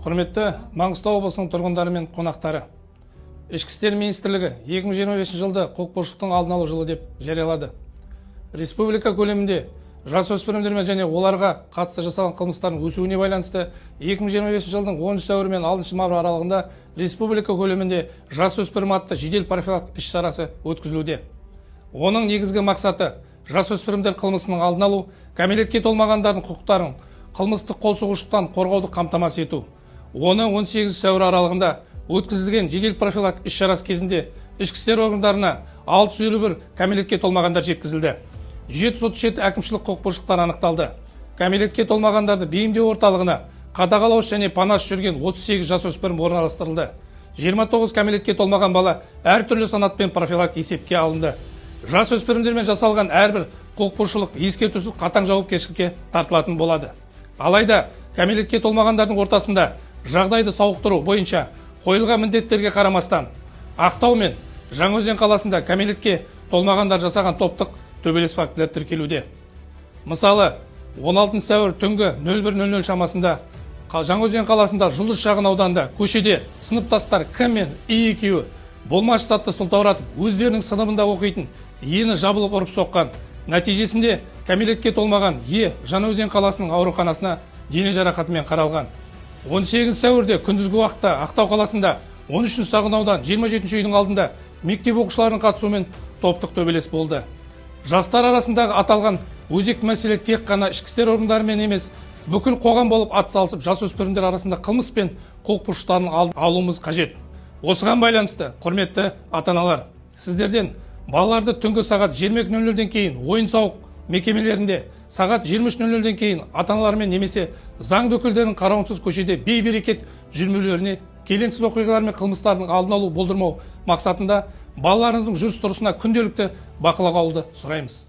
Құрметті Маңғыстау облысының тұрғындары мен қонақтары, Ішкі істер министрлігі 2025 жылды құқық бұзушылықтың алдын алу жылы деп жариялады. Республика көлемінде жасөспірімдермен және оларға қатысты жасалған қылмыстардың өсуіне байланысты 2025 жылдың 10 сәуірі мен 6 мамыр аралығында республика көлемінде «Жасөспірім» атты жедел профилактикалық іс-шарасы өткізілуде. Оның негізгі мақсаты – жасөспірімдер қылмысының алдын алу, кәмелетке толмағандардың құқықтарын қылмыстық қол сұғушылықтан қорғауды қамтамасыз ету. Оны 18 сәуір аралығында өткізілген жедел профилактикалық іс-шарасы кезінде ішкі істер органдарына 651 кәмелетке толмағандар жеткізілді, 737 әкімшілік құқық бұзушылықтар анықталды. Кәмелетке толмағандарды бейімдеу орталығына қадағалаушы және панасыз жүрген 38 жасөспірім орналастырылды. 29 кәмелетке толмаған бала әртүрлі санатпен профилактикалық есепке алынды. Жасөспірімдермен жасалған әрбір құқық бұзушылық ескертусіз қатаң жауапкершілікке тартылатын болады. Алайда кәмелетке толмағандардың ортасында жағдайды сауықтыру бойынша қойылған міндеттерге қарамастан, Ақтау мен Жаңаөзен қаласында кәмелетке толмағандар жасаған топтық төбелес фактілері тіркелуде. Мысалы, 16 сәуір түнгі 01:00 шамасында Жаңаөзен қаласында Жұлдыз шағын ауданында көшеде сыныптастар К мен И екеуі болмашы затты сылтауратып, өздерінің сыныбында оқитын Ені жабылып ұрып соққан. Нәтижесінде кәмелетке толмаған Е Жаңаөзен қаласының ауруханасына дене жарақатымен қаралған. 18 сәуірде күндізгі уақытта Ақтау қаласында 13 шағын аудан 27 үйдің алдында мектеп оқушыларының қатысуымен топтық төбелес болды. Жастар арасындағы аталған өзекті мәселе тек қана ішкі істер органдарымен емес, бүкіл қоғам болып атсалысып, жасөспірімдер арасында қылмыс пен құқық бұзушылықтардың алдын алуымыз қажет. Осыған байланысты, құрметті ата аналар, сіздерден балаларды түнгі сағат 22:00-ден кейін ойын сауық мекемелерінде, сағат 23:00-ден кейін ата аналармен немесе заңды өкілдерінің қарауынсыз көшеде бейберекет жүрмеулеріне, келеңсіз оқиғалар мен қылмыстардың алдын алу, болдырмау мақсатында балаларыңыздың жүріс тұрысына күнделікті бақылауға алуды сұраймыз.